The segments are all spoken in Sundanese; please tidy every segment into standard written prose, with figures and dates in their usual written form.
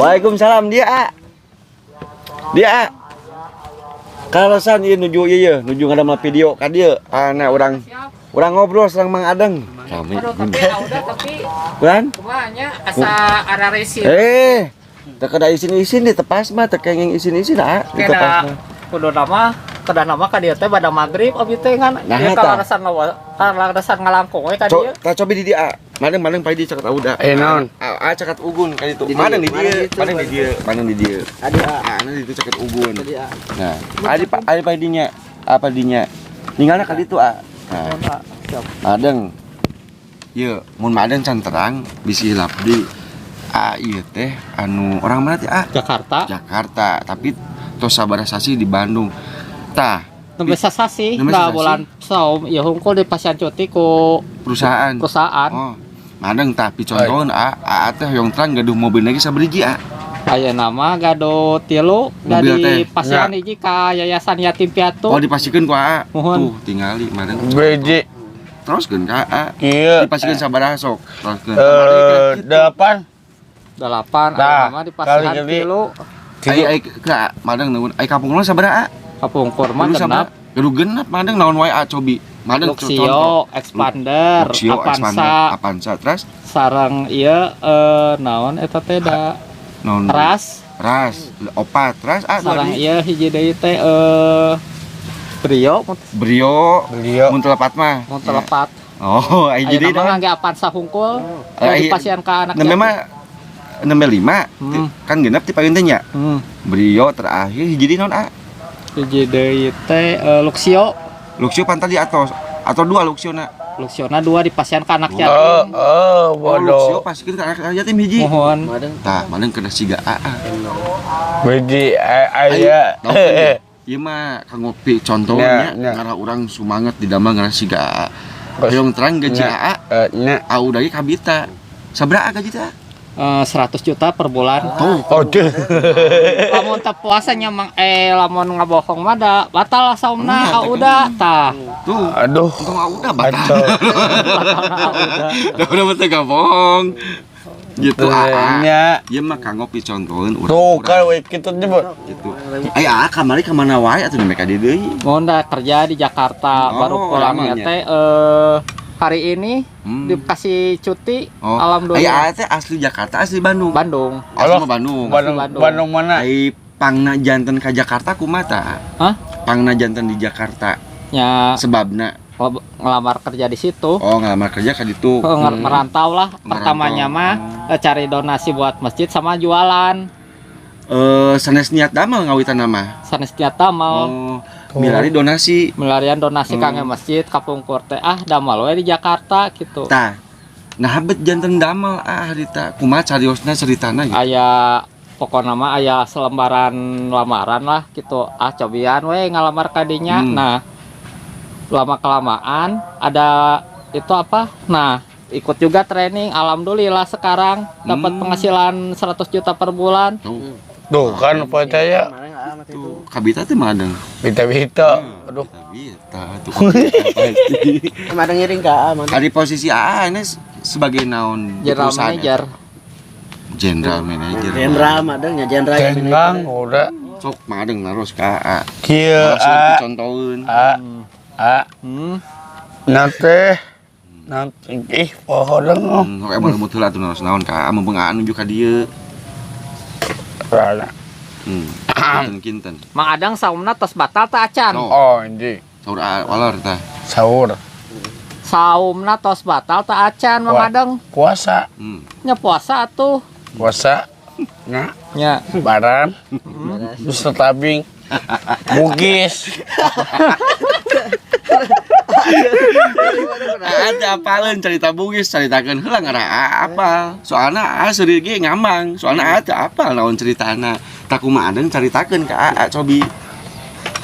Waalaikumsalam dia, A. Dia, A. Kalasan ieu nuju ieu ye, nuju ngadamel video ka dieu. Ana urang Siap. Urang ngobrol sareng Mang Adeng. Kami. Aduh, tapi ah, udah tapi Kan? Kumaha nya asa araresi. Eh, teu kada isin-isin di tepas mah, teu kenging isin-isin, ah, di tepas Kena mah. Kudu nama kedah nama ka dieu teh pada maghrib abi teh ngan Nah, ieu tah. Kalaresan ngalangkung we ka Co, dieu. tah cobi di dieu, ah. Madeng madeng padi caket udah. Eh, naon? Ah, ah, caket ugun ka ditu. Di dieu, Madeng di madeng dieu, ditu, madeng di dieu, madeng di dieu. Adi A. Ah, di ditu caket ugun. Adi A. Nah, adi pak adi padinya, apa dinya? Ninggalna ka ditu, ah. Nah, Siap. Madeng. Ieu, mun madeng can terang bisi hilap di ah ieu teh anu orang mana teh, ah? Jakarta. Jakarta, tapi tos sabaraha sasi di Bandung. Tah, Nembe sasasi Nembe da sasasi. Bulan saum ieu hungkul di pasihan cuti ku perusahaan. Perusahaan. Oh, madeng tah picontoheun, ah, ah teh hoyong terang gaduh mobil lagi sabaraha, ah? Aya nama gaduh tilu Mobil dari teh. pasihan hiji ka Yayasan Yatim Piatu. Oh, dipasihkeun ku aa. Muhun. Tuh, tingali madeng. Biji Teruskeun ka aa. kieu. Dipasihkeun sabaraha sok? Teruskeun. Eh, delapan. Delapan Nah, aya nama di pasihan kali jadi. tilu. Ai ai ka madeng naon? Ai kampung lo sabaraha, aa? Kapungkur mah Gaduh genep. sabaraha? Gaduh genep madeng naon wae, aa, cobi. Madeng Luxio, Xpander, Luxio, Avanza, Xpander, Avanza, terus sareng ieu naon eta teh da naon? Ras, Ras, opat, ras ah dua sareng deui. ieu hiji deui teh Brio Brio, Brio. mun telepat mah. mun telepat. Oh, ai Aya jadi nama naon? ngangge Avanza hungkul Eh, di pasihan ka anak Nembe yatim. mah nembe lima, kan genep ti payun teh nya. Brio terakhir hiji deui naon, ah? Hiji deui teh Luxio. Luxio pantal di atas atau dua Luxio na? Luxiona dua di pasihan ka anak Eh, yatim. eh, Oh, Luxio bodoh. pasikeun ka anak yatim hiji. Mohon. Madeng. Tah, madeng kena siga aa. Biji aya. Tahu kan ya? Ieu mah kanggo pi contohnya Nya, nya. ngarah urang sumanget di damel ngarah siga aa. Kos- Hoyong terang gaji Nya. aa, Eh, nya. au deui kabita. Sabaraha gaji teh? 100 juta per bulan. Tuh, Oh, tuh. Lamun teu puasa nya mang lamun ngabohong mah da batal lah saumna Nah, ah, udah tah. Tuh. Aduh. Untung au udah batal. Kacau. Udah udah betul gak bohong. Gitu aa. Nya. Ieu mah kanggo picontoheun urang. Tuh kan we kitu nyebut. Gitu. Ai aa kamari ka mana wae atuh nembe ka dieu deui? Mau da kerja di Jakarta Oh, baru pulangnya lamanya. teh hari ini dikasih cuti Oh. Ai alhamdulillah. aa teh asli Jakarta, asli Bandung. Bandung. Asli mah Bandung. Bandung, Bandung. Bandung mana? Ai pangna janten ka Jakarta kumaha tah? Hah? Pangna janten di Jakarta Nya sebabna? Ngelamar kerja di situ. Oh, ngelamar kerja ka ditu. Merantau lah pertamanya mah cari donasi buat masjid sama jualan. Eh, sanes niat damel ngawitan nama. Sanes nyata mau. Oh, milari donasi. Milarian donasi kangge masjid kapungkur teh ah damal we di Jakarta gitu. Tah. Nah, bet janten damel ah harita. Kumaha cariosna ceritana gitu? Aya pokokna mah aya selembaran lamaran lah gitu ah cobian we ngalamar kadinya. Nah, lama kelamaan ada itu apa nah ikut juga training, alhamdulillah sekarang dapat penghasilan 100 juta per bulan. Tuh, Tuh kan percaya. Madeng amat itu. Tuh kabita teh madeng. Bita-bita. Aduh. Kabita tuh kabita pasti. Madeng ngiring ka A, madeng. Ari posisi AA ini sebagai naon di General perusahaan manager. eta? General manager. Jenderal madeng nya jenderal ya Tenggang manajer. udah. Sok madeng naros ka AA. Kieu Langsung a dicontoheun. a a nate nanti ih poho deng. Sok emang lemut heula atuh naros naon ka AA mumpung AA nunjuk ka dieu. Rana. Kinten kinten. Mang Adang saumna tos batal teh acan? Oh. Oh, ini Saur AA walor tah. Sahur. Saumna tos batal teh acan, Mang Wah. Adang? Puasa. Nya puasa atuh. Puasa. Nah, Nya. Baran. Terus tabing. Bugis. Aa teh apaleun cerita Bugis, caritakeun heula ngarah aa apal. Soalna aa seuri ge ngambang, soalna aa teu apal naon ceritana. Tak kumaha adeng caritakeun ka aa cobi.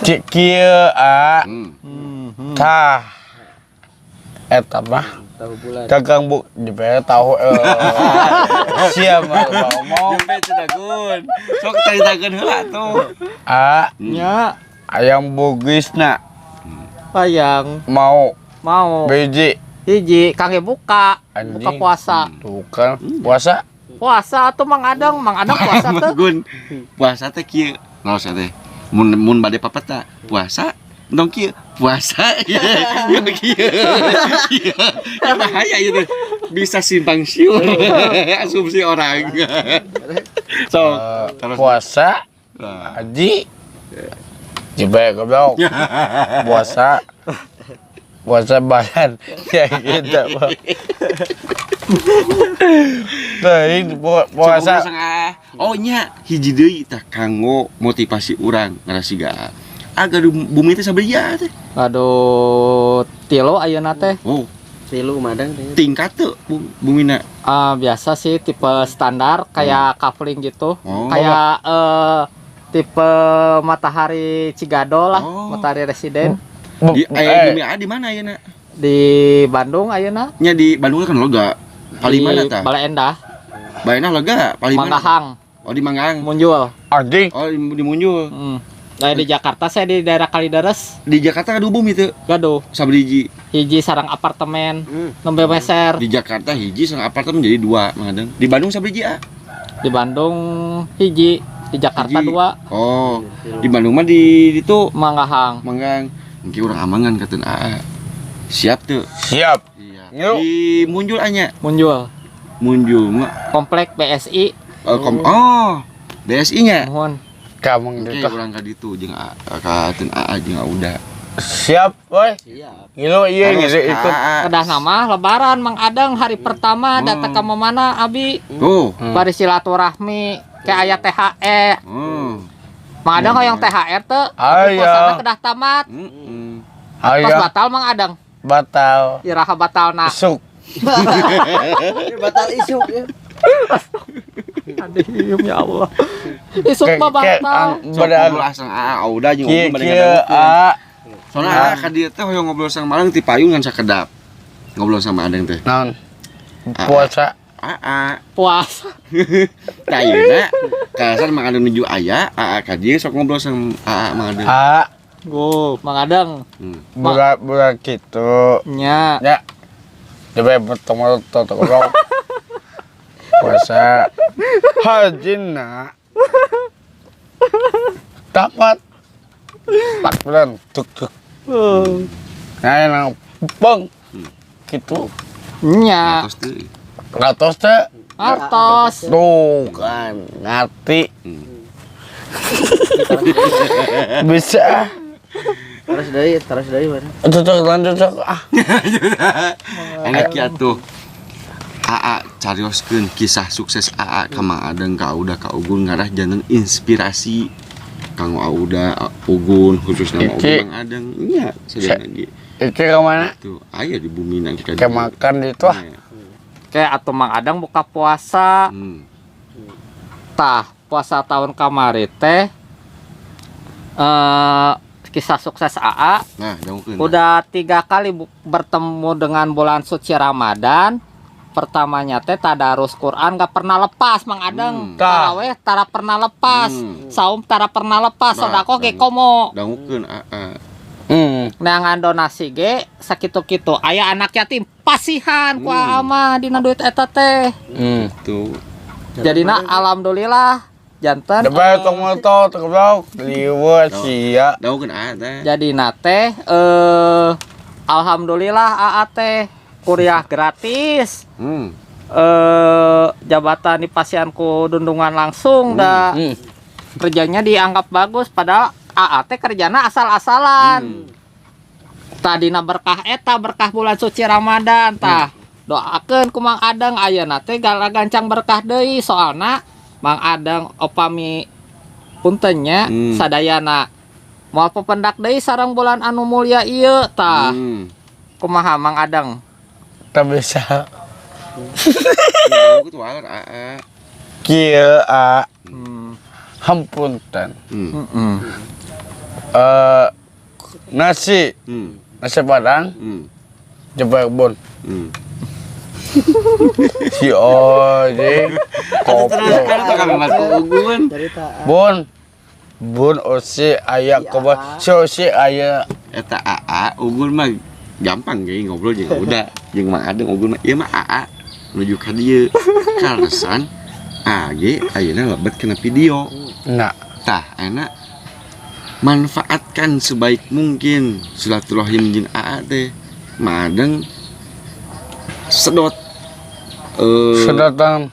Cik kieu a. Tah. Eta mah Tahu bulan. Dagang bu dibere tahu siap mah ngomong. Jempe cenah gun. Sok caritakeun heula tuh. A Nya. Ayam Bugisna Hayang mau mau biji hiji kangge buka Anjing. buka puasa. Tuh kan puasa. Puasa atuh Mang Adeng, Mang Adeng puasa teh. Gun. Puasa teh kieu. Naos teh. Mun mun bade papeta puasa dong kieu puasa ya kieu. Iya. Ya bahaya itu. Bisa simpang siur asumsi orang. So, terus Puasa Nah. haji. Jebek goblok. Puasa. Puasa badan ya gitu, Bang. Nah, ini puasa. Coba ah. Oh nya hiji deui tah kanggo motivasi urang ngarasiga. Agar bumi teh sabria teh. Aduh, tilu ayeuna teh. Oh, Tilu madang teh. Tingkat tuh bumina. Ah, biasa sih tipe standar kayak kafling gitu. Oh. Kayak tipe Matahari Cigado lah, Oh. Matahari Residen. Di aya bumi di mana ayeuna? Di Bandung ayeuna. Nya di Bandung kan lega. Paling Di mana tah? Bale Endah, Baena lega, paling mana? Manggahang, Oh, di Manggahan. Munjul. Anjing. Oh, di Munjul. Nah, di Jakarta saya di daerah Kalideres, Di Jakarta ada bumi teu? Gaduh. Sabriji. Hiji sarang apartemen, nembe meser. Di Jakarta hiji sareng apartemen jadi dua, Mang Adeng. Di Bandung sabriji ah? Di Bandung hiji, di Jakarta Hiji. dua. Oh, di Bandung mah di itu Manggahang. Manggang. Mungkin urang amangan kateun aa. Siap tuh. Siap. Iya. Yuk. Di Munjul anya. Munjul. Munjul mah Komplek BSI. Oh, BSI-nya. Mohon. Kamu Oke, gitu. urang ka ditu jeung ka kateun aa jeung Auda. Siap, boy. Siap. Ngilu iya Harus gitu ikut. ka AA. Kedah nama lebaran Mang Adeng hari pertama datang ke mana abi. Tuh. Bari silaturahmi kayak aya THR. Mang Adeng hoyong THR teu, tapi Aya. puasana kedah tamat. Pas Ayo batal Mang Adeng. Batal. Iraha batalna. Isuk. Batal isuk ya. Aduh, ya Allah. Isuk mah batal. Sok ngobrol ah sareng aa Auda jeung Kieu Ugun bade kieu ngadangukeun. a. Soalna aa ka dieu teh hoyong ngobrol sareng Malang ti payung ngan sakedap. Ngobrol sama Adeng teh. Naon? Puasa. Aa. Puas. Tah ayeuna kalasan Mang Adeng nuju aya, aa ka dieu sok ngobrol sama aa Mang Adeng. A Go, Mang Adeng. Bulan bulan gitu. Nya. Ya. Coba bertemu toto goblok. Puasa. Hajina. Dapat. 4 bulan tuk tuk. Nah, yang bang. Gitu. Nya. Atos teu. Ngatos teh. Artos. Tuh kan ngerti. Bisa. Terus dari mana? Cocok lanjut cocok ah. Enak ya tuh. Aa carioskeun kisah sukses Aa ka Mang Adeng ka Auda ka Ugun ngarah janten inspirasi kanggo Auda Ugun khususnya Mang Ugun Iki. Mang Adeng nya sadayana ge. Iki kemana? Tuh aya di bumi nang ka Ke makan itu ah. Kayak atau Mang Adeng buka puasa. Tah, puasa tahun kamari teh kisah sukses AA. Nah, dangukeun. Udah 3 kali bertemu dengan bulan suci Ramadan. Pertamanya teh tadarus Quran gak pernah lepas Mang Adeng. Hmm. Tah. Taraweh tara pernah lepas. Saum tara pernah lepas. Nah, Sodako ge komo. Dangukeun Aa. Neangan donasi ge sakitu-kitu. Aya anak yatim pasihan ku AA mah dina duit eta teh. Tuh. Jadina alhamdulillah janten Depan tong motor goblok. Liwet sia. Dangukeun Aa teh. Jadina teh alhamdulillah AA teh kuliah gratis. Jabatan di pasianku dundungan langsung dah. Kerjanya dianggap bagus padahal AA teh kerjana asal-asalan. Tadina berkah eta berkah bulan suci Ramadan tah. Doakeun ku Mang Adeng ayeuna teh gancang berkah deui soalna Mang Adeng opami punten nya sadayana moal pependak deui sareng bulan anu mulia ieu tah. Kumaha Mang Adeng? Tak bisa. Dangukeun waler Aa. Kieu a. Hampunten. Nasi. Nasi padang. Jebak bun. Si Oji. Terus kan tukang mas Ugun. Cerita. Bun. Bun osi aya koba. Si osi aya. Eta AA Ugun mah gampang ge ngobrol jeung udah jeung Mang Adeng Ugun mah ieu mah AA menuju ka dieu. Kaleresan Age ayeuna lebet kena video. Nah, Tah, enak manfaatkan sebaik mungkin silaturahim jeung AA teh. Madeng sedot Sedotan.